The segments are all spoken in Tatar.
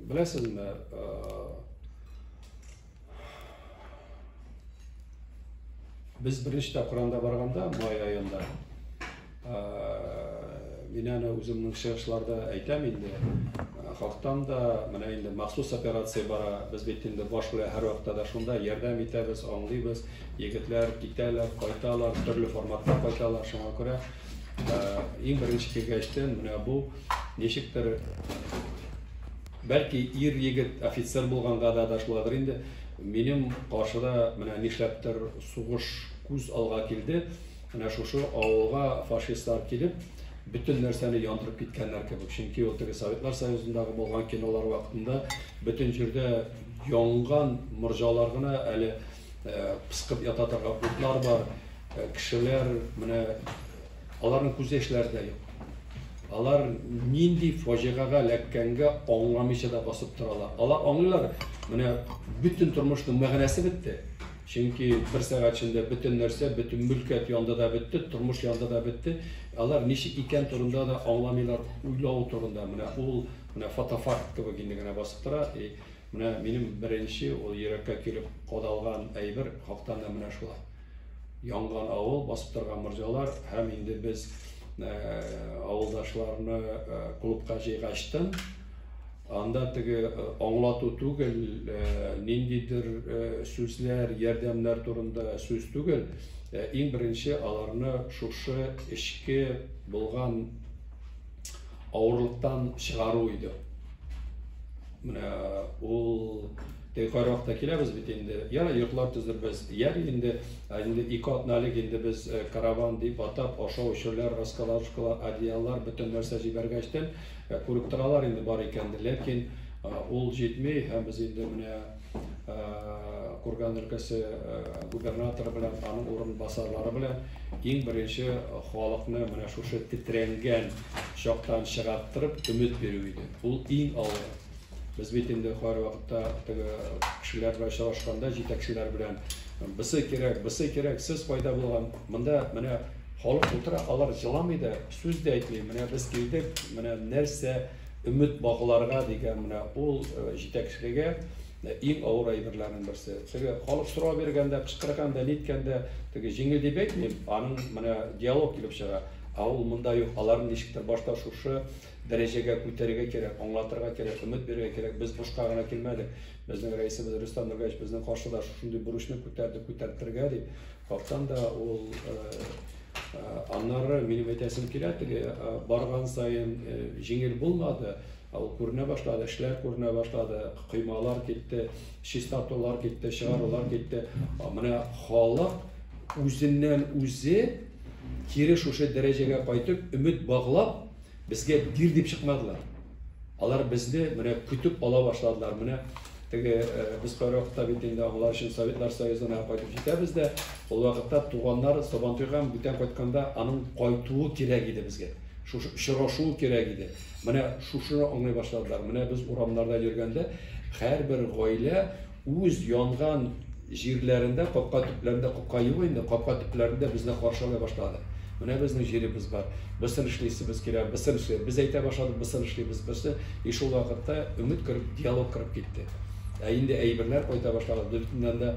Беләсезме, без беренче тапкыр анда барганда, май аенда, мин аны үземнең чыгышларда әйтәм инде, хактан да менә инде махсус операция бара, без бит инде баш белән һәрвакытта да шунда ярдәм итәбез, аңлыйбыз, егетләр китәләр, кайталар, төрле форматта кайталар, шуңа күрә иң беренче килгәчтен менә бу ничектер, бәлки ир егет офицер булганга да да шулайдыр инде, минем каршыда менә нишләптер сугыш күз алга килде. Менә шушы авылга фашистлар килеп, бөтен нәрсәне яндырып киткәннәр кебек. Чөнки ул теге Советлар Союзындагы булган кинолар вакытында бөтен җирдә янган морҗалар гына әле пыскып ята торган утлар бар. Кешеләр менә аларның күз яшьләре дә юк. Алар нинди фаҗигагә эләккәнгә аңламыйча да басып торалар. Алар аңлыйлар, менә бөтен тормышның мәгънәсе бетте. Чөнки бер сәгать эчендә бөтен нәрсә, бөтен мөлкәт янды да бетте, тормыш янды да бетте. Алар ничек икән турында да аңламыйлар, уйлау турында. Менә ул менә фотофакт кебек инде генә басып тора. И менә минем беренче ул йөрәккә килеп кадалган әйбер хактан да менә шулай. Янган авыл, басып торган морҗалар һәм инде без авылдашларны клубка җыйгачтын, анда теге аңлату түгел, ниндидер сүзләр, ярдәмнәр турында сүз түгел. Иң беренче аларны шушы эчке булган авырлыктан чыгару иде. Менә ул теге кайракта киләбез бит инде. Яра йортлар төзербез. Яр инде, инде ике атна элек инде без караван дип атап, ашау эчүләр, раскладушкалар, одеяллар, бөтен нәрсә җибәргәчтен күреп торалар инде бар икәнне. Ләкин ул җитми һәм без инде менә Курган өлкәсе губернаторы белән, аның урынбасарлары белән иң беренче халыкны менә шушы тетрәнгән чактан чыгарттырып өмет бирү иде. Ул иң авыры. Без бит инде һәрвакытта теге кешеләр белән очрашканда, җитәкчеләр белән бысы кирәк, бысы кирәк, сез кайда булган? Монда менә халык утыра, алар җыламый да, сүз дә әйтми. Менә без килдек, менә нәрсә өмет багларга дигән менә ул җитәкчелегә иң авыр әйберләрнең берсе. Теге халык сорау биргәндә, кычкырганда, ниткәндә, теге җиңел дип әйтмим, аның менә диалог килеп чыга. Ә ул монда юк, аларны ничектер башта шушы дәрәҗәгә күтәрергә кирәк, аңлатырга кирәк, өмет бирергә кирәк. Без бушка гына килмәдек. Безнең рәисебез Рөстәм Нургаевич безнең каршыда шушындый бурычны күтәрде, күтәртергә дип. Хактан да ул аннары минем әйтәсем килә, теге барган саен җиңел булмады. Ул күренә башлады, эшләр күренә башлады, коймалар китте, чистартулар китте, чыгарулар китте. Менә халык үзеннән үзе кире шушы дәрәҗәгә кайтып, өмет баглап, безгә бир дип чыкмадылар. Алар безне менә көтеп ала башладылар. Менә теге без кайвакытта бит инде аңлар өчен Советлар Союзына кайтып җитәбез дә, ул вакытта туганнар Сабантуйга бүтән кайтканда аның кайтуы кирәк иде безгә. Шушы очрашуы кирәк иде. Менә шушыны аңлый башладылар. Менә без урамнарда йөргәндә һәрбер гаилә үз янган җирләрендә, капка төпләрендә, капка юк инде, капка төпләрендә безне каршылый башлады. Менә безнең җиребез бар. Бысын эшлисебез килә, бысын эшли. Без әйтә башладык, бысын эшлибез, бысы. И шул вакытта өмет кереп, диалог кереп китте. Ә инде әйберләр кайта башлады. Без бөтеннән дә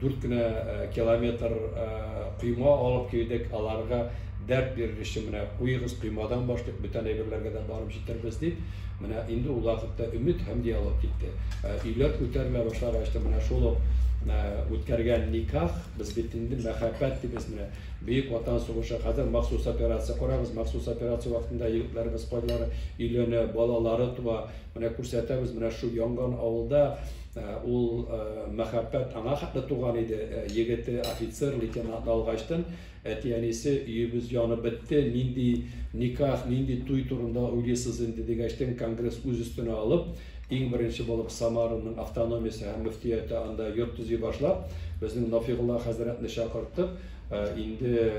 4 кенә километр койма алып килдек, аларга дәрт бирер өчен менә куегыз, коймадан башлыйк, бүтән әйберләргә дә барып җитербез дип. Менә инде ул вакытта өмет һәм диалог китте. Өйләр күтәрелә башлагач та менә шул ук үткәргән никах, без бит инде мәхәббәт дибез менә. Бөек Ватан сугышы, хәзер махсус операция корабыз, махсус операция вакытында егетләребез кайлары өйләнә, балалары туа. Менә күрсәтәбез, менә шул янган авылда ул мәхәббәт аңа хәтле туган иде. Егете офицер, лейтенант алгачтын, әти-әнисе өебез янып бетте, нинди никах, нинди туй турында уйлыйсыз инде дигәчтен, конгресс үз өстенә алып, иң беренче булып Самараның автономиясе һәм мөфтияте анда йорт төзи башлап, безнең Нафигулла хәзрәтне чакыртып, инде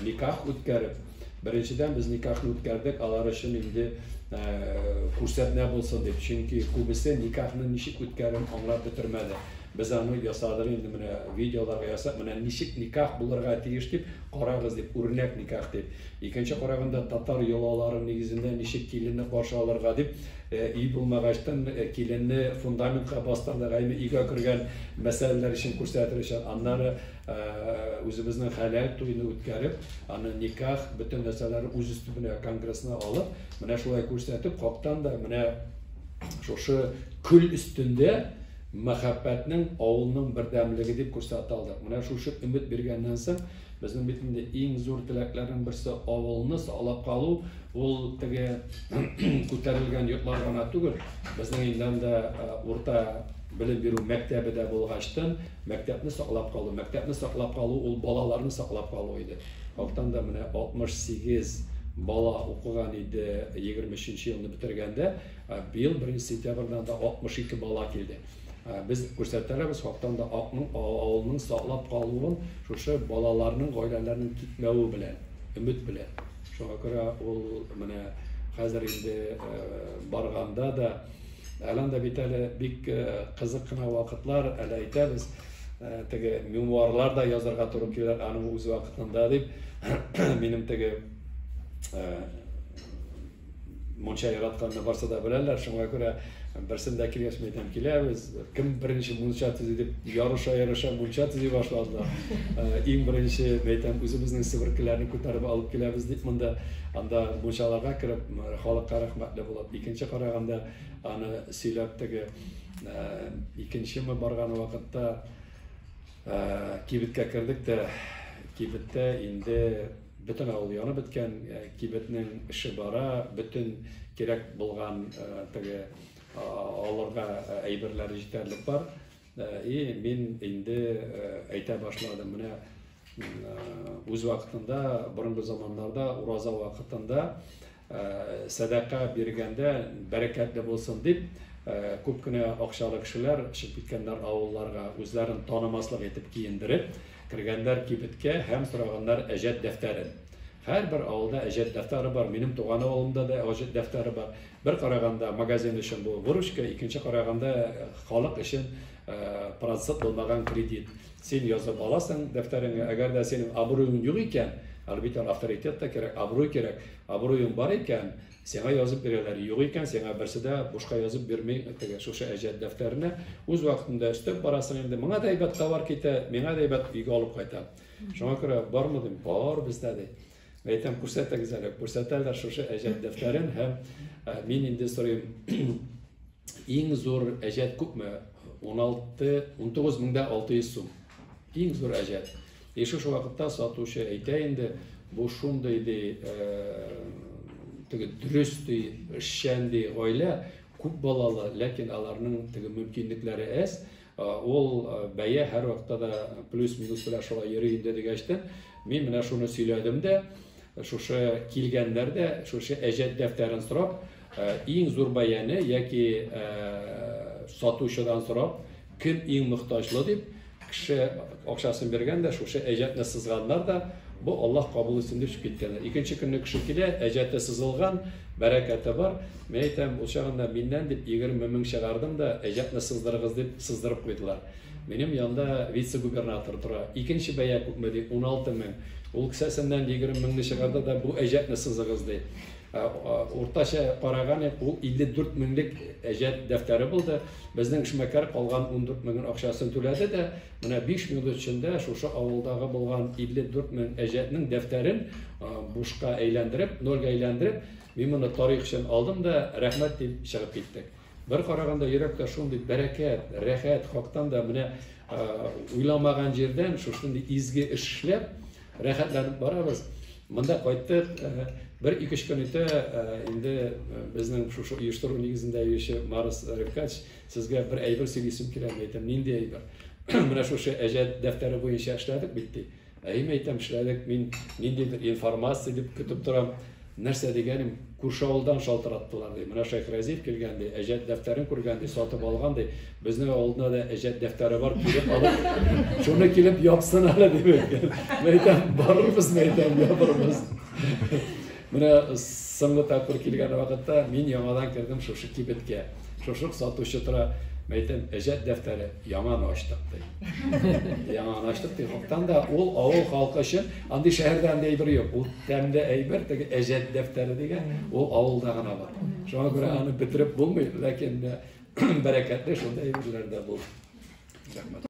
никах үткәреп, беренчедән без никахны үткәрдек, алар өчен инде күрсәтмә булсын дип, чөнки күбесе никахны ничек үткәрен аңлап бетермәде. Без аны ясадык инде менә видеоларга ясап, менә ничек никах булырга тиеш дип, карагыз дип, үрнәк никах дип. Икенче караганда татар йолалары нигезендә ничек киленне каршы алырга дип, өй булмагачтан киленне фундаментка бастырдык, әйме өйгә кергән мәсьәләләр өчен күрсәтер өчен. Аннары үзебезнең хәләл туйны үткәреп, аны никах, бөтен нәрсәләрне үз өстебенә конгрессны алып, менә шулай күрсәтеп, хактан да менә шушы көл өстендә мәхәббәтнең, авылның бердәмлеге дип күрсәтә алдык. Менә шушы өмет биргәннән соң, безнең бит инде иң зур теләкләрнең берсе авылны саклап калу, ул теге күтәрелгән йортлар гына түгел, безнең инде анда урта белем бирү мәктәбе дә булгачтын, мәктәпне саклап калу, мәктәпне саклап калу ул балаларны саклап калу иде. Хактан да менә 68 бала укыган иде 23 елны бетергәндә, быел 1 сентябрьдән дә 62 бала килде. Без күрсәтәбез, хактан да акның авылның саклап калуын шушы балаларның, гаиләләрнең китмәве белән, өмет белән. Шуңа күрә ул менә хәзер инде барганда да әле анда бит әле бик кызык кына вакытлар, әле әйтәбез, теге мемуарлар да язарга туры килер аның үз вакытында дип. Минем теге мунча яратканны барсы да беләләр, шуңа күрә берсендә килгәч мин әйтәм, киләбез, кем беренче мунча төзи дип ярыша-ярыша мунча төзи башладылар. Иң беренче мин әйтәм, үзебезнең себеркеләрне күтәреп алып киләбез дип монда, анда мунчаларга кереп, халыкка рәхмәтле булып. Икенче караганда аны сөйләп теге икенчеме барган вакытта кибеткә кердек тә, кибеттә инде бөтен авыл янып беткән, кибетнең эше бара, бөтен кирәк булган теге алырга әйберләре җитәрлек бар. И мин инде әйтә башладым, менә үз вакытында, борынгы заманнарда, ураза вакытында сәдака биргәндә бәрәкәтле булсын дип, күп кенә акчалы кешеләр чыгып киткәннәр авылларга, үзләрен танымаслык итеп киендереп, кергәннәр кибеткә һәм сораганнар әҗәт дәфтәрен. Һәрбер авылда әҗәт дәфтәре бар, минем туган авылымда да әҗәт дәфтәре бар. Бер караганда магазин өчен бу выручка, икенче караганда халык өчен процент булмаган кредит. Син язып аласың дәфтәреңә, әгәр дә синең абруең юк икән, әлбәттә авторитет та кирәк, абруй кирәк. Абруең бар икән, сиңа язып бирәләр, юк икән, сиңа берсе дә бушка язып бирми, теге шушы әҗәт дәфтәренә. Үз вакытында өстәп барасың инде, моңа да әйбәт товар китә, миңа да әйбәт өйгә алып кайта. Шуңа күрә бармы дим, бар бездә ди. Әйтәм, күрсәтегез әле, күрсәтәләр шушы әҗәт дәфтәрен һәм мин инде сорыйм, иң зур әҗәт күпме? 16, 19 600 сум. Иң зур әҗәт. И шушы вакытта сатучы әйтә инде, бу шундый ди, теге дөрес ди, эшчән ди гаилә, күп балалы, ләкин аларның теге мөмкинлекләре әз. Ул бәя һәр вакытта да плюс-минус белән шулай йөри инде дигәчтен, мин менә шуны сөйләдем дә, шушы килгәннәр дә шушы әҗәт дәфтәрен сорап, иң зур бәяне яки сатучыдан сорап, кем иң мохтаҗлы дип, кеше акчасын биргән дә, шушы әҗәтне сызганнар да, бу Аллаһ кабул итсен дип чыгып киткәннәр. Икенче көнне кеше килә, әҗәте сызылган, бәрәкәте бар. Мин әйтәм, ул чагында миннән дип 20 мең чыгардым да, әҗәтне сыздырыгыз дип сыздырып куйдылар. Минем янда вице-губернатор тора. Икенче бәя күпме ди? 16 мең. Ул кесәсеннән 20 меңне чыгарды да, бу әҗәтне сызыгыз ди. Уртача караган ул 54 меңлек әҗәт дәфтәре булды. Безнең эшмәкәр калган 14 меңен акчасын түләде дә, менә 5 минут эчендә шушы авылдагы булган 54 мең әҗәтнең дәфтәрен бушка әйләндереп, нольгә әйләндереп, мин моны тарих өчен алдым да, рәхмәт дип чыгып киттек. Бер караганда йөрәктә шундый бәрәкәт, рәхәт, хактан да менә уйламаган җирдән шушындый изге эш эшләп, рәхәтләнеп барабыз. Монда кайттык, бер ике-өч көн үтә, инде безнең шушы оештыру нигезендә йөрүче Марс Рифкач, сезгә бер әйбер сөйлисем килә, мин әйтәм, нинди әйбер? Менә шушы әҗәт дәфтәре буенча эшләдек бит ди. Әй, мин әйтәм, эшләдек, мин ниндидер информация дип көтеп торам. Нәрсә дигәнем, күрше авылдан шалтыраттылар ди. Менә Шәйхразиев килгән ди, әҗәт дәфтәрен күргән ди, сатып алган ди. Безнең авылда да әҗәт дәфтәре бар, килеп алып, шуны килеп япсын әле дип әйткән. Мин әйтәм, барырбыз, мин әйтәм, ябырбыз. Менә соңгы тапкыр килгән вакытта мин яңадан кердем шушы кибеткә. Шушы сатучы тора. Мәйтәм, әҗәт дәфтәре яңаны ачтык, ди. Яңаны ачтык, ди. Хактан да ул авыл халкы өчен андый шәһәрдә андый әйбер юк. Ул тәмле әйбер, теге әҗәт дәфтәре дигән, ул авылда гына бар. Шуңа күрә аны бетереп булмый, ләкин бәрәкәтле шундый әйберләр дә булды. Рәхмәт.